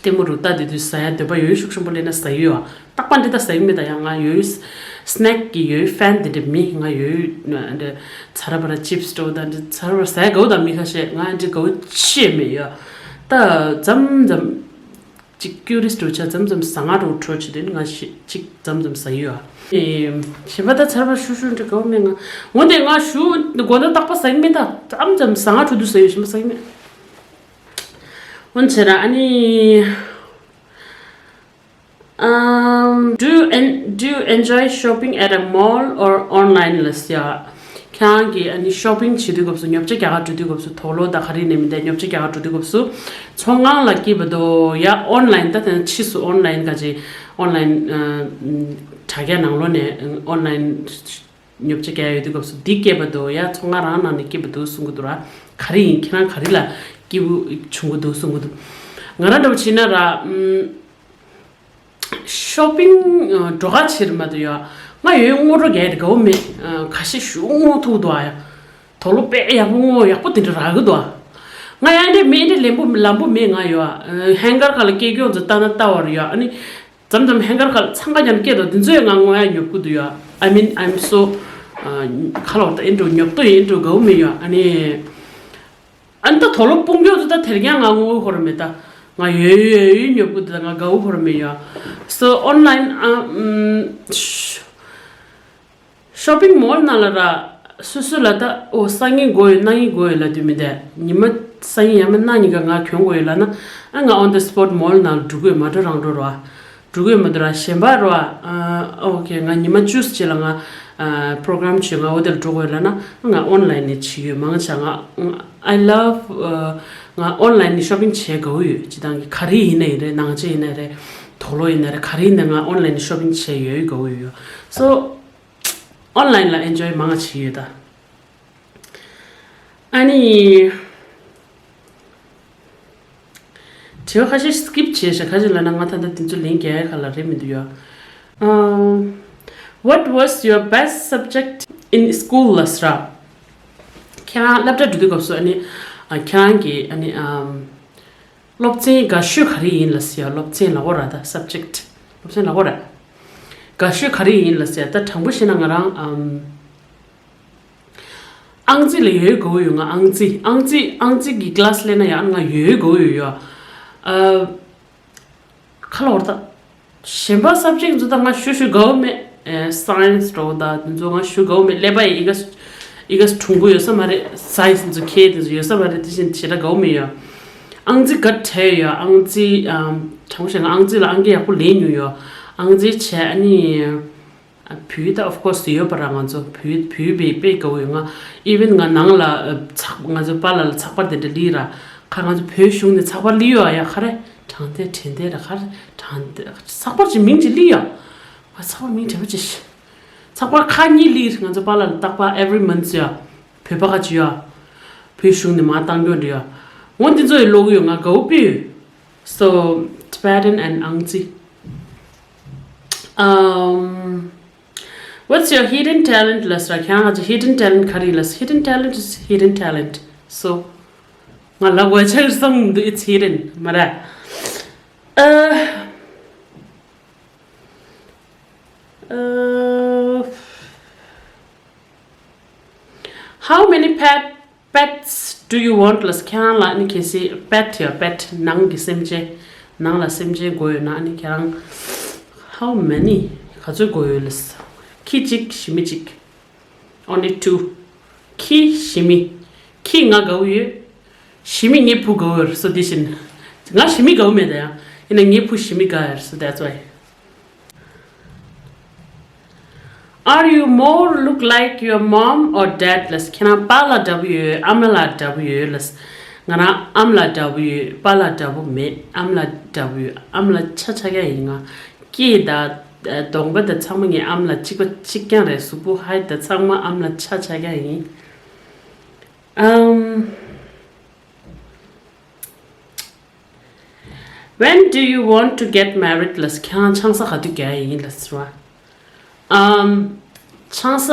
ལྟད་མོ་རུ་ལྟ་དུས་དུས་ཟ་ཡ་འདོད་པ་ཡོད་ཤུགས་ཆེན་པོ་སླེབས་ན་ཟ་ཡི་ཡོད་ཡ། རྟག་པར་འདི་ལྟ་ཟ་ཡི་མེད། ད་ཡང་ང་ཡོད་སི་ནེག་གི་ཡོད་ཕན་དེ་འདྲ་མི། ང་ཡོད་འདི་ཚ་ར་བ་ར་ཅིབ་སི་འདྲ་བོ་དང་འདི་ཚ་ར་བ་ར་ཟ་ཡ་དགའ་བོ་དང་མི་ཁ་ཤས། ང་འདི་དགའ་བོ་ཅི་ཡང་མེད་ཡ། ད་མཚམས་མཚམས། ཅིག་ཀྱུ་རི་སི་འགྲོ་ཆ་མཚམས་མཚམས་ཟ་ང་འགྲོ་འཕྲོ་བྱེད་དུས་ང་ཞི་ཅིག་མཚམས་མཚམས་ཟ་ཡོད་ཨ། ཨེ། གཞན་པ་ད་ཚར་བ་ཞུ་ཞུ་འདྲ་དགའ་བོ་མེད་ང་། འོན་ཏེ་ང་ཞུ་དགོས་ན་རྟག་པ་ཟ་གི་མེད། ད་མཚམས་མཚམས་ཟ་ང་འཕྲོ་དུས་ཟ་ཡོད། གཞན་པ་ཟ་གི་མེད། འོན་ཆེ་ར་ཨ་ནི། Um, do you en- do you enjoy shopping at a mall or online? ལ་ཟེར་ཡ། ཁྱེད་རང་གིས་ཨ་ནི་ཤོ་པིང་བྱེད་དུས་སྐབས་སུ། ཉོ་ཆ་རྒྱག་ག་འགྲོ་དུས་སྐབས་སུ། དུག་ལོག་དང་ག་རེ་ནས་མི་འདྲ་ཉོ་ཆ་རྒྱག་ག་འགྲོ་དུས་སྐབས་སུ། ཚོང་ཁང་ལ་སྐྱིད་པ་འདུག་ཡ། ཨོན་ལན། ད་དེ་ཕྱིས་སུ་ཨོན་ལན་ག་ཅི། ཨོན་ལན་ཨ། དྲ་རྒྱ་ནང་ལོགས་ནས་ཨོན་ལན་ ཉོ་ཆ་རྒྱག་ཡོད་དུས་སྐབས་སུ་འདི་སྐྱེས་པ་འདུག་ཡ། ཚོང་ཁང་རང་ནང་ནས་སྐྱེས་པ་འདུག་གསུང་གི་འདུག་ར། ག་རེ་ཡིན། ཁྱེད་རང་ག་རེ་ལ་སྐྱིད་པོ་བྱུང་གི་འདུག་གསུང་གི་འདུག་ང་རང་འདྲ་པོ་བྱས་ན་ར། ཨམ། ཤོ་པིང་འགྲོ་ག་ཕྱིར་མ་གཏོགས་ཡ། ང་ཡོད་ངོ་སྤྲོད་རྒྱག་དགའ་བོ་མེད། ཁ་ཤས་ཞུ་ངོ་ཐུག་འདུག་ཨ་ཡ། དོ་ལོ་དཔེ་ཡག་པོ་ངོ་ཡག་པོ་དེ་འདྲ་རག་གི་འདུག་ཨ། ང་ཡང་འདྲ་མེད་འདྲ་ལན་པོ་ལམ་པོ་མེད། ང་ཡོད་ཨ། ཧེང་གར་ཁ་ལ་སྐྱེ་རྒྱུ་ཚོ་ལྟ་ན་ལྟ་བར་ཡོད་ཨ་ནི། མཚམས་མཚམས་ཧེང་གར་ཁ་ལ་འཚང་ཁ་རྒྱབ་སྐད་དོ་དེ་ཚོས་ང་ངོ་ཡ་ཉོབ་ཀུ་འདུག་ཡ། I mean, I'm so ཁ་ལོ་ད་ཨེ་འགྲོ་ཉོབ་ཏོ་ཡིན་འགྲོ་དགའ་བོ་མེད་ཡ། ཨ་ནི་ཨ་ནི་ད་དོ་ལོ་སྤུངས་རྒྱུ་ཚོ་ད་དེར་ཀྱང་ང་ངོ་ཧོར་མེད་ད། ང་ཡོད་ཡོད་ཡོད་ཉོབ་ཀུ་འདུག་ད་ང་དགའ་བོ་ཧོར་མེད་ཡ། So online ཨ། ཤོ་པིང་མོལ་ནང་ལ་ར། སོ་སོ་ལ་ད་ཨོ་སང་ཉིན་དགོས་ཡོད་གནངས་ཉིན་དགོས་ཡོད་ལབ་དུས་མི་འདུག་ཉི་མ་སང་ཉིན་ཡང་མིན་གནངས་ཉིན་ཀ་ང་གྱོན་དགོས་ཡོད་ལབ་ན། ཨ་ང་on the spot མོལ་ནང་འགྲོ་དགོས་མ་འགྲོ་རང་འགྲོ་ར། འགྲོ་དགོས་མ་འགྲོ་ར་གཞན་པ་ར། ཨ་ཨོ་ཁེ་ང་ཉི་མ་བཅུ་རྗེས་ལ་ང་ཨ་པོ་རོ་གྷ་རམ་བྱོས་ང་འོ་དེར་འགྲོ་དགོས་ལབ་ན། ང་ཨོན་ལའིན་ནས་བྱེད་ཡོད་མང་ཆ་ང་I love ཨ་ང་ཨོན་ལའིན་ནས་ཤོ་པིང་བྱེད་དགའ་བོ་ཡོད། སྤྱི་བཏང་གི་ག་རེ་ཡིན་ན་ཡིན་རེད། ནང་ཆས་ཡིན་ན་རེད། དོ་ལོ་ཡིན་ན་རེད། ག་རེ་ཡིན་ན་ང་ཨོན་ལའིན་ནས་ཤོ་པིང་བྱེད་ཡོད་དགའ་བོ་ཡོད། So ཨོན་ལའིན་ལ་ཨེན་ཇོའི་མང་བྱེད་ཡོད་ད། ཨ་ནི། དྲི་བ་ཁ་ཤས་སི་ཀིབ་བྱས་ཤག་ཁ་ཤས་ལབ་ན་ང་ད་ལྟ་དེ་ཚོ་ལན་རྒྱག་ཡ་ག་ལ་རེད་མི་འདུག་ཡ། ཨ། What was your best subject in school ལབ་སོང་ར། ཁྱེད་རང་སློབ་གྲྭ་འགྲོ་དུས་སྐབས་སུ་ཨ་ནི། ཨ་ཁྱེད་རང་གི་ཨ་ནི་ཨམ། སློབ་ཚན་དགའ་ཤོས་ག་རེ་ཡིན་ལབ་སོང་ཡ། སློབ་ཚན་ལབ་དགོས་ར་ད་subject སློབ་ཚན་ལབ་དགོས་ར། དགའ་ཤོས་ག་རེ་ཡིན་ལབ་སོང་ཡ། ད་དྲང་པོ་བཤད་ན་ང་རང་ཨམ། ཨང་རྩིས་ལ་ཡོད་དགའ་བོ་ཡོད། ང་ཨང་རྩིས་ཨང་རྩིས་ཨང་རྩིས་ཀྱི་ཀླ་སི་སླེབས་ན་ཡང་ང་ཡོད་དགའ་བོ་ཡོད་ཡ། ཨ། ཁ་ལོ་བར་ད། གཞན་པ་སབ་ཇེག་ཚོ་ད་ང་ཞུ་ཞུ་དགའ་བོ་མེད། ཨེ་སའེན་སི་འདྲ་བོ་ད་དེ་ཚོ་ང་ཞུ་དགའ་བོ་མེད། ཀླད་པ་ཡི་ཨི་ག་ཨི་ག་གྲུང་པོ་ཡོད་ས་མ་རེད། སའེན་སི་དེ་ཚོ་ཁྱེད་དེ་ཚོ་ཡོད་ས་མ་རེད། དེ་བཞིན་ཞེ་དྲག་དགའ་བོ་མེད་ཡ། ཨང་རྩིས་ག་བྲལ་ཡ། ཨང་རྩིས་ཨམ་དྲང་པོ་བཤད་ན་ཨང་རྩིས་ལ་ཨང་ཀི་ཡག་པོ་ལེན་མྱོང་ཡ། ཨང་རྩིས་བྱས་ཨ་ནི། བོད་ད་of course ཡོད་པ་ར། ང་ཚོ་བོད་བོད་པའི་དཔེ་དགའ་བོ་ཡོད། ང་even ང་ནང་ལ་ཚགས་ང་ཚོ་པཱ་ལགས་ལ་ཚགས་པར་དེ་འདྲ་ལི་ར། ཁ་ང་ཚོ་བོད་གཞུང་ནས་ཚགས་པར་ལི་ཡོད་ཨ་ཡ། ཁ་རེ་དྲང་བདེན་དྲན་བདེན་ར། ཁ་རེ་དྲང་བདེན་ཚགས་པར་ཅིག་མིང་ཅིག་ལི་ཡ། ང་ཚགས་པར་མིང་དྲན་པ་ཅིག་ཚགས་པར་ཁག་གཉིས་ལི་ང་ཚོ་པཱ་ལགས་ལ་རྟག་པར every month ཡ། བོད་པ་ཁ་ཅིག་ཡ། བོད་གཞུང་ནས་མར་བཏང་རྒྱུ་འདྲ་ཡ། འོ་འདི་ཚོ་ཡི་ཀློག་གི་ཡོད། ང་དགའ་བོ་དཔེ་ཡོད། So Tibetan and ཨང་རྩིས། Um, what's your hidden talent ལབ་སོང་ར། ཁྱེད་རང་གི་hidden talent ག་རེ་ལབ་སོང་། Hidden talent is hidden talent. So ང་ལབ་དགོས་ཆགས་བསམ་མི་འདུག It's hidden མ་རེད། ཨ། ཨ། How many pet pets do you want ལབ་སོང་། ཁྱེད་རང་ལ་ཨ་ནི་གལ་སྲིད་པེ་ཊི་ཡ་པེ་ཊི་ནང་གི་སེམས་ཅན། ནང་ལ་སེམས་ཅན་དགོས་ཡོད་ན་ཨ་ནི་ཁྱེད་རང་how many ག་ཚོད་དགོས་ཡོད་ལབ་སོང་། ཁྱི་གཅིག་ཞི་མི་གཅིག Only two. ཁྱི་ཞི་མི། ཁྱི་ང་དགའ་བོ་ཡོད། ཞི་མི་ངའི་བུ་དགའ་བོ་ཡོད། So དེ་བཞིན། ང་ཞི་མི་དགའ་བོ་མེད་ད་ཡ། ཡིན་ན་ངའི་བུ་ཞི་མི་དགའ་ཡོད། So that's why. Are you more look like your mom or dad ལབ་སོང་། ཁྱེད་རང་པཱ་ལགས་འདྲ་པོ་ཡོད་ཨ་མ་ལགས་འདྲ་པོ་ཡོད་ལབ་སོང་། ང་རང་ཨ་མ་ལགས་འདྲ་པོ་ཡོད། པཱ་ལགས་འདྲ་པོ་མེད། ཨ་མ་ལགས་འདྲ་པོ་ཡོད། ཨ་མ་ལགས་ཆ་ཆ་རྐྱང་ཡིན། ང་སྐེ་དང་གདོང་པ་དང་ཚང་མ་ངའི་ཨ་མ་ལགས་གཅིག་པ་གཅིག་རྐྱང་རེད། གཟུགས་པོ་height དང་ཚང་མ་ཨ་མ་ལགས་ཆ་ཆ་རྐྱང་ཡིན། Um, when do you want to get married ལབ་སོང་། ཁྱེད་རང་ཆང་ས་ག་དུས་རྒྱག་ཡིན་ལབ་སོང་བ། Um, ཆང་ས་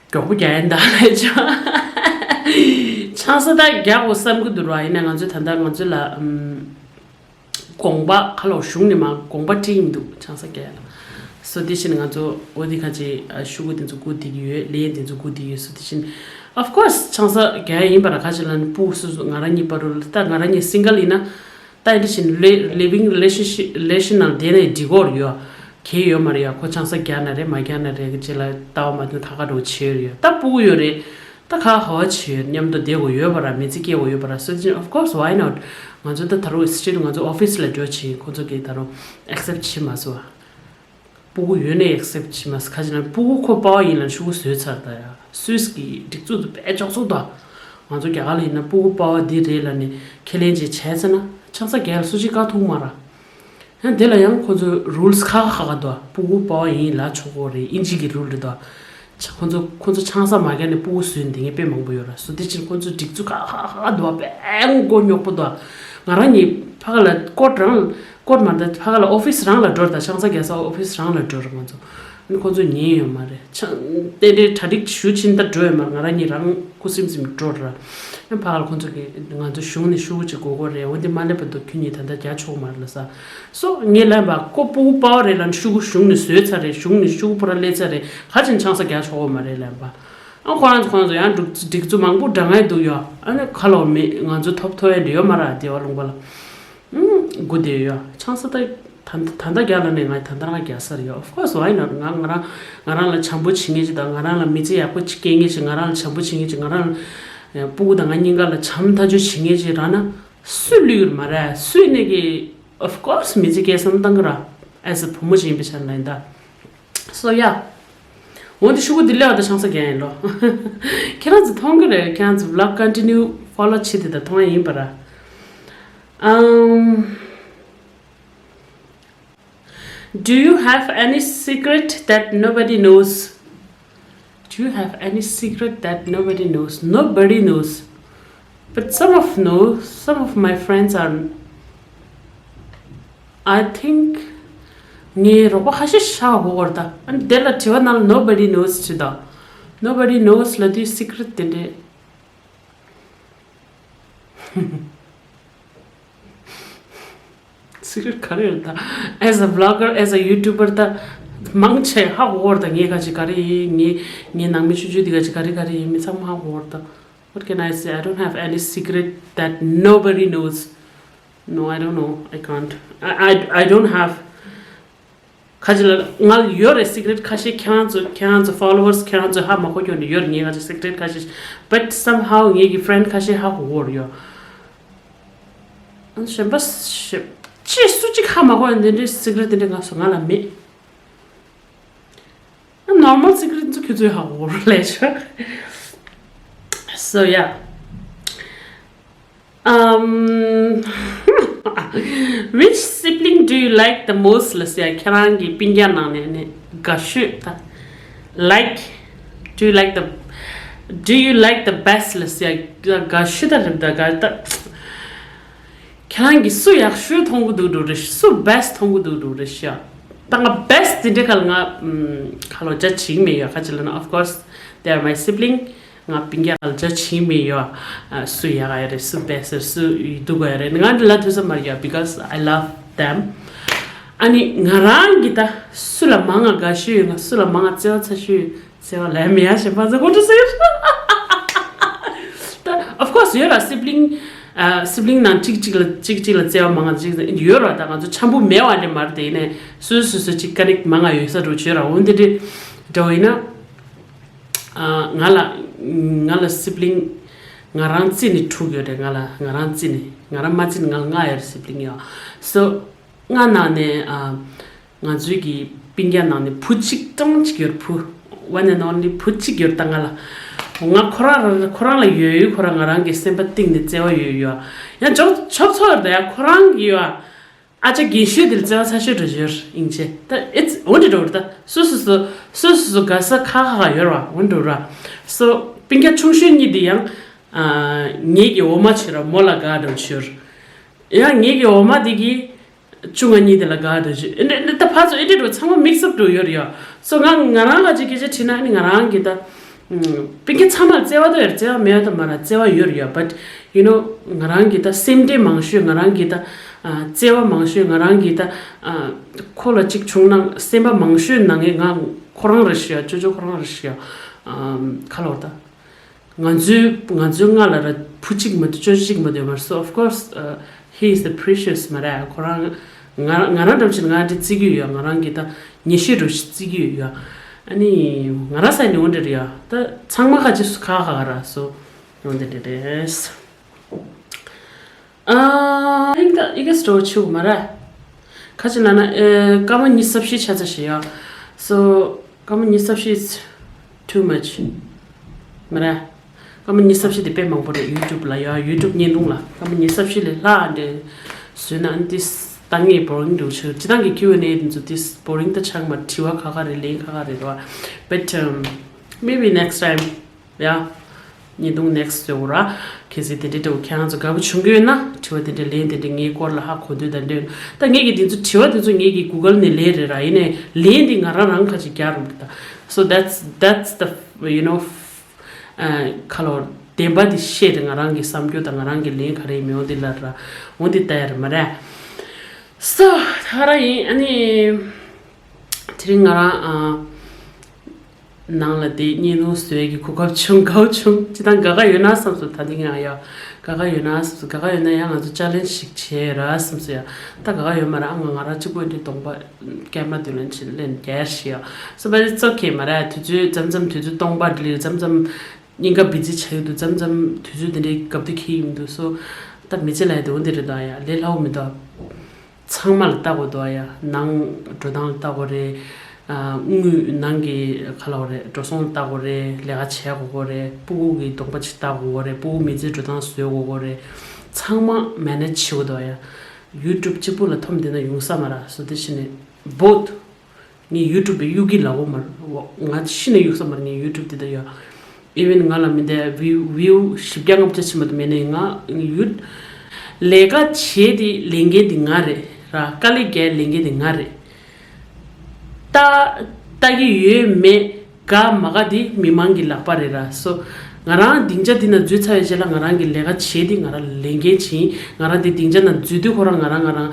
མགྱོགས་པོ་རྒྱག་ཡིན་ད་ལས་ཆོག་ཆང་ས་ད་རྒྱག་དགོས་བསམ་གི་འདུག་ར། ཡིན་ན་ང་ཚོ་ད་ལྟ་ང་ཚོ་ལ་ཨམ། དགོངས་པ་ཁ་ལོ་གཞུང་ནས་མ་དགོངས་པ་སྤྲད་ཡིན་འདུག་ཆང་ས་རྒྱག་ཡ་ལ། So དེ་བཞིན་ང་ཚོ་འོ་དེ་ཁ་ཅིག་ཤུ་གུ་དེ་ཚོ་སྒུག་བསྡད་ཀྱི་ཡོད། ལས་དེ་ཚོ་སྒུག་བསྡད་ཀྱི་ཡོད། So དེ་བཞིན་of course ཆང་ས་རྒྱག་ཡ་ཡིན་པ་ར། ཁ་ཅིག་ལ་ནི་སྤུ་གུ་སོ་སོ་ང་རང་གཉིས་བར་དུ་ལ་ད་ང་རང་གཉིས་single ཡིན་ན། ད་ཡིན་དེ་བཞིན་living relationship relation ནང་བསྡད་ན་འགྲིག་གོ་ཡོད། གལ་ཡོད་མ་རེད་ཡ། ཁོ་ཆང་ས་རྒྱག་ན་རེད་མ་རྒྱག་ན་རེད་གི་ཅི་ལ་ལྟ་བ་མ་མཐུན་ཁ་ཁ་འགྲོ་བྱེད་ཡོད་རེད་ཡ། ད་སྤུ་གུ་ཡོད་རེད། ད་ཁ་ཧ་བ་བྱེད་ཡོད། མཉམ་དུ་བསྡད་དགོས་ཡོད་པ་ར། མི་ཚེ་སྐྱེལ་དགོས་ཡོད་པ་ར། So of course why not? ང་ཚོ་ད་ད་རུང་still ང་ཚོ་office ལ་འགྲོ་བྱེད་ཁོ་ཚོ་གིས་ད་རུང་accept བྱེད་མ་སོང་བ། སྤུ་གུ་ཡོད་ནའི་accept བྱེད་མ་སོང་། ཁ་ཅིག་ན་སྤུ་གུ་ཁོ་པ་བ་ཡིན་ལ་ཤུ་གུ་བཟོས་ཚར་ད་ཡ། སུད་སི་གི་སྒྲིག་འཛུགས་དེ་དཔེ་ལྕོགས་ཚོགས་ད། ང་ཚོ་རྒྱ་གར་ལ་ཡིན་ན་སྤུ་གུ་པ་བ་འདི་རེད་ལ་ནི་ཁས་ལེན་ཅིག་བྱས་ཚེ་ན་ཆང་ས་རྒྱག་ལ་སུ་གཅིག་བཀག་ཐུབ་མ་ར། ཡང་དེ་ལ་ཡང་ཁོ་ཚོ་རུལ་སི་ཁག་ཁག་ཁག་འདུག་སྤུ་གུ་པ་བ་ཡིན་ལ་ཆོག་གོ་རེད། ཨིན་ཇི་གི་རུལ་རེད་འདུག་ཁོ་ཚོ་ཁོ་ཚོ་ཆང་ས་མ་བརྒྱབ་ནས་སྤུ་གུ་བཟོས་འདི་ངས་དཔེ་མང་པོ་ཡོད་ར། སོ་དེ་ཕྱིར་ཁོ་ཚོ་སྒྲིག་འཛུགས་ཁག་ཁག་ཁག་འདུག་དཔེ་མགོ་རྙོག་པོ་འདུག་ང་རང་ཉིད་ཕ་ག་ལ་ཀོར་རང་ཀོར་མ་འདི་ཕ་ག་ལ་ཨོ་ཕིས་རང་ལ་འགྲོ་ར། ད་ཆང་ས་རྒྱག་ས་ཨོ་ཕིས་རང་ལ་འགྲོ་ར། ང་ཚོ་ཨ་ནི་ཁོ་ཚོ་ཉན་ཡོད་མ་རེད། ཆང་རྟེན་འབྲེལ་གྲ་སྒྲིག་ཞུ་ཕྱིན་ད་འགྲོ་ཡོད་མ་རེད། ང་རང་ཉིད་རང་ཁུ་སིམ་སིམ་འགྲོ་ར། ཨ་ཕ་ག་ལ་ཁོ་ཚོ་གིས་ང་ཚོ་གཞུང་ནས་ཤོག་གུ་ཅིག་དགོས་གོ་རེད། འོ་འདི་མ་སླེབས་བར་དུ་ཁྱོད་ཉིད་ད་ལྟ་རྒྱག་ཆོག་མ་རེད་ལ་ས། སོ་ངས་ལབ་པ་ཀོ་སྤུ་གུ་པ་བ་རེད་ལ་ཤོག་གུ་གཞུང་ནས་བཟོས་ཚར་རེད། གཞུང་ནས་ཤོག་གུ་པུ་ར་སླེབས་ཚར་རེད། ག་ཅིན་ཆང་ས་རྒྱག་ཆོག་གོ་མ་རེད་ལབ་པ། ཨ་ཁོ་རང་ཚོ་ཁོ་རང་ཚོ་ཡང་སྒྲིག་སྒྲིག་འཛུགས་མང་པོ་འདྲ་མངའ་འདུག་ཡོད། ཨ་ནི་ཁ་ལོ་མེད། ང་ཚོ་ཐོབ་ཐོབ་ཡ་འདྲ་ཡོད་མ་རེད། སྡེ་བ་ལུང་པ་ལ་ཨུམ་སྒུག་བསྡད་ཡོད། ཆང་ས་ད་ད་ད་ལྟ་རྒྱག་ལ་ནས་ང་ད་ལྟ་རང་རྒྱག་ས་རེད་ཡོད། Of course, why not? ང་ང་རང་ང་རང་ལ་བྱམས་པོ་བྱེད་མཁན་ཅིག་དང་། ང་རང་ལ་མི་ཚེ་ཡག་པོ་ཅིག་སྐྱེལ་མཁན་ཅིག་ང་རང་ལ་བྱམས་པོ་བྱེད་མཁན་ཅིག་ང་རང་ལ་སྤུ་གུ་དང་ང་གཉིས་ཀ་ལ་བྱམས་ཐག་ཆོད་བྱེད་མཁན་ཅིག་རག་ན་སུས་བསླུ་གི་རེད། མ་རེད། སུས་གནས་ཀྱི། Of course, མི་ཚེ་སྐྱེལ་བསམ་བཏང་གི་ར། As a བུ་མོ་ཞིག་ཡིན་པའི་ཆ་ནས་ད། So yeah. འོ་འདི་ཤོག་གུ་འདི་ལས་བ་ད་ཆང་ས་རྒྱག་ཡིན་ལོ། ཁྱེད་རང་ཚོ་མཐོང་གི་རེད། ཁྱེད་རང་ཚོ་vlog continue follow བྱེད་དེ་ད་མཐོང་ཡ་ཡིན་པ་ར། Um, do you have any secret that nobody knows? Do you have any secret that nobody knows? Nobody knows. But some of know, some of my friends are, I think, ངའི་རོགས་པ་ཁ་ཤས་ཤ་བོ་བར་ད། ཨ་ནི་དེ་ལ་དྲི་བ་ནང་ལ་nobody knows ཅི་ད། Nobody knows ལ་དུས་secret དེ་འདྲས། Secret ག་རེ་རེད་ད། As a vlogger, as a YouTuber ད་མང་ཆེ་ཧ་གོ་བར་ད། ངའི་ག་ཅི་ག་རེ་ཡིན། ངའི་ངའི་ནང་མི་ཆུང་ཆུང་དེ་ག་ཅི་ག་རེ་ག་རེ་ཡིན། མི་ཚང་མ་ཧ་གོ་བར་ད། What can I say? I don't have any secret that nobody knows. No, I don't know. I can't. I, I, I don't have. ཁ་ཅིག་ལ་ང་ལ་ཡོད་རེད། secret ཁ་ཤས། ཁྱེད་རང་ཚོ་ཁྱེད་རང་ཚོ་followers ཁྱེད་རང་ཚོ་ཧ་མ་གོ་རྒྱུ་ནི་ཡོད་རེད། ངའི་ཁ་ཅིག་secret ཁ་ཤས། But somehow ངའི་གི་friend ཁ་ཤས་ཧ་གོ་གོ་རེད་ཡོད། ཨ་གཞན་པ་ཞེ་ཅི་སུ་གཅིག་ཧ་མ་གོ་ཡ་འདི་འདྲའི་secret དེ་འདྲའི་ང་ཚོ་ང་ལ་མེད། Normal secret ཚོ་ཁྱོད་ཚོས་ཧ་གོ་རོགས་ལས་ཆོག So yeah. Um, which sibling do you like the most? ལ་ཟེར་ཡ། ཁྱེད་རང་གི་སྤུན་ཀྱག་ནང་ནས་ནི་དགའ་ཤོས་ད། Like, do you like the, do you like the best? ལ་ཟེར་ཡ། དགའ་ཤོས་ད་རེད་ད། དགའ་ད། ཁྱེད་རང་གིས་སུ་ཡག་ཤོས་མཐོང་གི་འདུག་འགྲོ་རེད། སུ་best མཐོང་གི་འདུག་འགྲོ་རེད་ཤག་ད་ང་best དེ་འདྲའི་ཁ་ལ་ང་ཁ་ལོ་ཇ་བྱེད་ཀྱི་མེད་ཡོད། ཁ་ཅིག་ལ་ན། Of course, they are my sibling. ང་སྤུན་ཀྱག་ལ་ཇ་བྱེད་ཀྱི་མེད་ཡོད། སུ་ཡག་ཡ་རེད། སུ་best རེད། སུ་སྡུག་ཡ་རེད། ང་འདི་ལ་ཐུག་ས་མ་རེད་ཡོད། Because I love them. ཨ་ནི་ང་རང་གིས་ད་སུ་ལ་མང་ང་དགའ་ཤོས་ཡོད། ང་སུ་ལ་མང་ང་བརྩེ་བ་ཚ་ཤོས་ཡོད། བརྩེ་བ་ལས་མེད་ཡ་ཞེས་པ་ཚོ་ཧུ་ཀྲུ་ཟེར། ད་of course ཡོད་ར། sibling ཨ་sibling ནང་གཅིག་གཅིག་ལ་གཅིག་གཅིག་ལ་བརྩེ་བ་མང་ང་གཅིག་ཡོད་ར། ད་ང་ཚོ་འཆམ་པོ་མེད་པ་འདྲ་མ་རེད། དེ་ཡིན་ནའི་སོ་སོ་སོ་གཅིག་ཀ་ནེག་མང་ང་ཡོད་ས་འགྲོ་བྱོས་ར། འོན་ཏེ་འདྲ་འདྲ་བོ་ཡིན་ན། ཨ་ང་ལ་ང་ལ་sibling ང་རང་བརྩིས་ནས་དྲུག་ཡོད་རེད། ང་ལ་ང་རང་བརྩིས་ནས། ང་རང་མ་བརྩིས་ནས་ང་ལ་ལྔ་ཡོད་རེད། sibling ཡོད། So ང་ནང་ནས་ཨ། ང་ཚོའི་གི་སྤུན་ཀྱག་ནང་ནས་བུ་གཅིག་ཀྲང་གཅིག་ཡོད། བུ་one and only བུ་གཅིག་ཡོད། ད་ང་ལ་ང་ཁོ་རང་རང་ཁོ་རང་ལ་ཡོད་ཡོད། ཁོ་རང་ང་རང་གི་སེམས་པ་གཏིང་ནས་བརྩེ་བ་ཡོད་ཡོད། ཡང་ཅོག་ཆོག་ཆོག་ཡོད། ད་ཡང་ཁོ་རང་གི་ཡོད། ཨ་ཅག་རྒན་ཤོས་དེ་ལ་བརྩེ་བ་ཚ་ཤོས་འགྲོ་ཡོད་ཡིན་ཆེ། ད་it's འོ་འདྲ་འགྲོ་རེད། ད་སོ་སོ་སོ་སོ་སོ་སོ་དགའ་ས་ཁ་ཁ་ཁ་ཡོད་ར། འོ་འདྲ་ར། So སྤུན་ཀྱག་ཆུང་ཤོས་གཉིས་དེ་ཡང་ཨ་ངེད་ཀྱི་འོ་མ་བྱེད་ར། མོ་ལ་དགའ་འགྲོ་ཡོད། ཡང་ངེད་ཀྱི་འོ་མ་དེ་གི་ཆུང་ང་གཉིས་དེ་ལ་དགའ་འདྲ་ཞིག་ཨེ་འདྲ་ད་ཕར་ཚུར་ཨེ་འདྲ་འགྲོ་ཚང་མ་mix up འགྲོ་ཡོད་རེད་ཡ། So ང་ང་རང་ག་ཅིག་སྐད་ཆ་དྲིས་ན་ཨ་ནི་ང་རང་གི་ད་སྤུན་ཀྱག་ཚང་མར་བརྩེ་བ་ད་ཡོད། བརྩེ་བ་མེད་ད་མ་ར་བརྩེ་བ་ཡོད་རེད་ཡ། But you know ང་རང་གི་ད་སེམས་ཁྲལ་མང་ཤོས། ང་རང་གི་ད་བརྩེ་བ་མང་ཤོས། ང་རང་གི་ད་ཁོ་ལ་ཅིག་བྱུང་ན་སེམས་པ་མང་ཤོས་ནང་ངས་ང་ཁོ་རང་རེད་ཤག་ཡ། ཅོ་ཅོ་ཁོ་རང་རེད་ཤག་ཡ། ཁ་ལོར་ད། ང་ཚོའི་ང་ཚོའི་ང་ལ་ར་བུ་གཅིག་མ་གཏོགས་ཅོ་ཅོ་གཅིག་མ་གཏོགས་མ་རེད། So of course, uh, he is the precious མ་རེད། ཁོ་རང་ང་ང་རང་འགྲམ་ཆེན་ང་འདྲ་བརྩི་གི་ཡོད། ང་རང་གི་ད་ཉེ་ཤོས་རུ་བརྩི་གི་ཡོད། ཨ་ནི་ང་རང་སའི་ནི་འོ་འདྲ་རེད་ཡ། ད་ཚང་མ་ཁ་ཅིག་སུ་ཁ་ཁ་ར། So འོ་འདྲ་རེད། ཨ་ཡིག་ད་ཡིག་ག་སྤྲོ་ཆུ་མ་ར། ཁ་ཅིག་ལ་ན་ཨེ་སྐར་མ་ཉི་ཤུ་རྩ་བཞི་ཆ་ཚ་ཞེས་ཡ། So སྐར་མ་ཉི་ཤུ་རྩ་བཞི is too much མ་ར། སྐར་མ་ཉི་ཤུ་རྩ་བཞི་དེ་དཔེ་མང་པོ་རེད། YouTube ལ་ཡ། YouTube བརྙན་ཐུང་ལ་སྐར་མ་ཉི་ཤུ་རྩ་བཞི་ལས་ལྷག་འདྲ་བཟོས་ན་ཨ་ནི་this ད་ངས་boring་འདྲ་བོ་ཆགས། སྤྱིར་བཏང་གི་Q and A་དེ་ཚོ་དེ་boring་ད་ཆགས་མ་རེད། དྲི་བ་ཁག་ཁག་རེད། ལན་ཁག་ཁག་རེད་ར། But um, maybe next time. ཡ། བརྙན་ཐུང་next་བཟོ་དགོས་ར། གལ་སྲིད་དེ་འདྲའི་འདྲ་བོ་ཁྱེད་རང་ཚོ་དགའ་པོ་བྱུང་གི་ཡོད་ན། དྲི་བ་དེ་འདྲའི་ལན་དེ་འདྲའི་ངའི་སྐོར་ལ་ཧ་གོ་འདོད་དང་འདོད། ད་ངས་ཀྱི་དེ་ཚོ་དྲི་བ་དེ་ཚོ་ངས་ཀྱི་Google་ནས་ལན་རེད་ར། ཡིན་ནའི་ལན་དེ་ང་རང་རང་ཁ་ཅིག་རྒྱག་རུང་གི་ད། So that's that's the, you know, ཁ་ལོ་བདེན་པ་དེ་བཤད་དེ་ང་རང་གི་བསམ་རྒྱུ་དང་ང་རང་གི་ལན་ག་རེ་ཡིན་མིན་འོ་དེ་ལ་ར། འོ་དེ་ལྟ་ཡ་རེད་མ་རེད། So་ད་ར་ཡིན། ཨ་ནི་དེ་རིང་ང་རང་ཨ། ནང་ལ་དེ་བརྙན་ཐུང་བཟོས་ཀྱི་གོ་སྐབས་བྱུང་། དགའ་བོ་བྱུང་། ཅི་ལྟར་དགའ་དགའ་ཡོད་ན་བསམ་སོང་། ད་འདི་ང་ཡ་དགའ་དགའ་ཡོད་ན་བསམ་སོང་། དགའ་དགའ་ཡོད་ན་ཡང་ང་ཚོ་challenge་ཞིག་བྱས་ར་བསམ་སོང་ཡ། ད་དགའ་དགའ་ཡོད་མ་ར། ཨ་ང་ང་རང་གཅིག་པོ་འདི་གདོང་པ་ཀེམ་ར་མདུན་ལ་ཕྱིན་ལན་རྒྱག་ཤི་ཡ། So but it's okay མ་ར། དུས་ཚོད་མཚམས་མཚམས་དུས་ཚོད་སྟོང་པ་འདི་ལ་མཚམས་མཚམས་སྙིང་ག་བི་ཛི་ཆགས་ཡོད་འདུག་མཚམས་མཚམས་དུས་ཚོད་དེ་འདྲའི་སྐབས་དུས་ཁེལ་ཡོད་འདུག So ད་མི་ཚེ་ལ་ཡ་དེ་འོ་འདི་རེད་ད་ཡ། ལས་སླ་བོ་མི་འདུག་ཚང་མ་ལ་ལྟ་དགོས་འདུག་ཨ་ཡ། ནང་འགྲོ་སྟངས་ལ་ལྟ་དགོས་རེད། ཨ་དངུལ་ནང་གི་ག་ལབ་དགོས་རེད། འགྲོ་སོང་ལ་ལྟ་དགོས་རེད། ལས་ཀ་བྱེད་དགོས་དགོས་རེད། སྤུ་གུ་གི་གདོང་པ་ཅིག་ལྟ་དགོས་དགོས་རེད། སྤུ་གུ་མི་ཚེའི་འགྲོ་སྟངས་བཟོ་དགོས་དགོས་རེད། ཚང་མ་manage་བྱེད་དགོས་འདུག་ཨ་ཡ། YouTube་གཅིག་པུ་ལ་འཐོམ་བསྡད་ན་ཡོང་ས་མ་རེད། So དེ་བྱས་ནས་བོད། ངས་YouTube་གཡུག་གི་ལབ་དགོས་མ་རེད། ང་ཤི་ནས་གཡུག་ས་མ་རེད། ངས་YouTube་དེ་ད་ཡ། Even་ང་ལ་མི་འདའ་view view་བཞི་བརྒྱ་ལྔ་བརྒྱ་ཕྱིན་པ་དུ་མེད་ནའི་ང་ཡུ་ལས་ཀ་བྱེད་དེ་ལས་འགན་དེ་ང་རེད་ར། དཀའ་ལས་རྒྱག་ལས་འགན་དེ་ང་རེད། ལྟ་ལྟ་གི་ཡོད་མེད་དགའ་མ་དགའ་དེ་མི་མང་གི་ལག་པ་རེད་ར། So་ང་རང་སྡིངས་ཆ་འདི་ན་འཛུལ་ཚར་བའི་རྗེས་ལ་ང་རང་གི་ལས་ཀ་བྱེད་དེ་ང་རང་ལས་འགན་བྱིན། ང་རང་དེ་སྡིངས་ཆ་ན་འཛུལ་དུས་ཁོ་རང་ང་རང་ང་རང་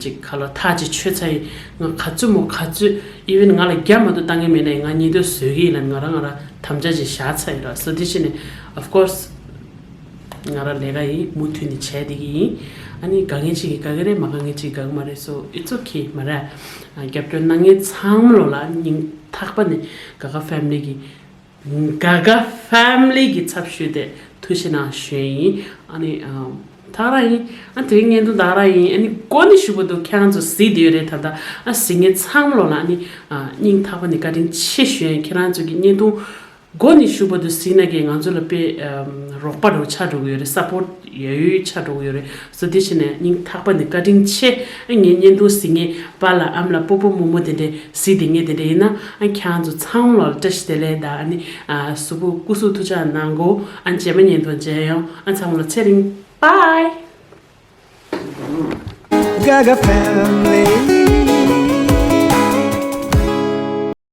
ཅིག་ག་ལ་ཐག་ཅིག་ཆོད་ཚར་ཡིན། ང་ག་ཚོད་མོ་ག་ཚོད་even་ང་ལ་རྒྱ་མ་གཏོགས་ལྟ་མཁན་མེད་ནའི་ང་གཉིས་དོད་བཟོས་ཀྱི་ཡིན་ལབ་ནས་ང་རང་ང་རང་དམ་བཅའ་ཅིག་བཞག་ཚར་ཡིན་ར། So་དེ་བྱས་ནས་of course་ང་རང་ལས་ཀ་ཡིན་མུ་མཐུད་ནས་བྱས་བསྡད་ཀྱི་ཡིན། ཨ་ནི་དགའ་མཁན་ཅིག་གིས་དགའ་གི་རེད། མ་དགའ་མཁན་ཅིག་དགའ་གི་མ་རེད། So it's okay མ་རེད། རྒྱབ་སྐྱོར་གནང་མཁན་ཚང་མ་ལོ་ལ་སྙིང་ཐག་པ་ནས་དགའ་དགའ་family་གི་དགའ་དགའ་family་གི་ཚབ་ཞུས་ཏེ་ཐུགས་རྗེ་གནང་ཞུ་ཡིན། ཨ་ནི་ཨམ་ད་ག་རང་ཡིན། ཨ་དེ་རིང་བརྙན་ཐུང་ད་ག་རང་ཡིན། ཨ་ནི་འགོ་ནས་ཞུ་བ་དུ་ཁྱེད་རང་ཚོ་གཟིགས་བསྡད་ཡོད་རེད། ད་ལྟ་ཨ་གཟིགས་མཁན་ཚང་མ་ལོ་ལ་ཨ་ནི་ཨ་སྙིང་ཐག་པ་ནས་བཀའ་དྲིན་ཆེ་ཞུ་ཡིན། ཁྱེད་རང་ཚོ་གི་བརྙན་ཐུང་འགོ་ནས་ཞུ་བ་དུ་གཟིགས་ན་གི་ང་ཚོ་ལ་དཔེ་ཨམ་རོགས་པ་རུ་ཆགས་འགྲོ་གི་ཡོད་རེད། support་ཡོད་ཡོད་ཆགས་འགྲོ་གི་ཡོད་རེད། So་དེ་བྱས་ནས་སྙིང་ཐག་པ་ནས་བཀའ་དྲིན་ཆེ། ཨ་ངའི་བརྙན་ཐུང་གཟིགས་མཁན་པཱ་ལགས་ཨ་མ་ལགས་སྤོ་བོ་རྨོ་མོ་དེ་འདྲས་གཟིགས་བསྡད་མཁན་དེ་འདྲས་ཡིན་ན་ཨ་ཁྱེད་རང་ཚོ་ཚང་མ་ལ་བཀྲ་ཤིས་བདེ་ལེགས་དང་ཨ་ནི་ཨ་གཟུགས་པོ་སྐུ་གཟུགས་ཐུགས་ཅག་གནང་གོ་ཨ་རྗེས་མ་བརྙན་ཐུང་མཇལ་ཡོང་། ཨ་ཚང་མ་ལ་ཚེ་རིང་། Bye. Gaga family.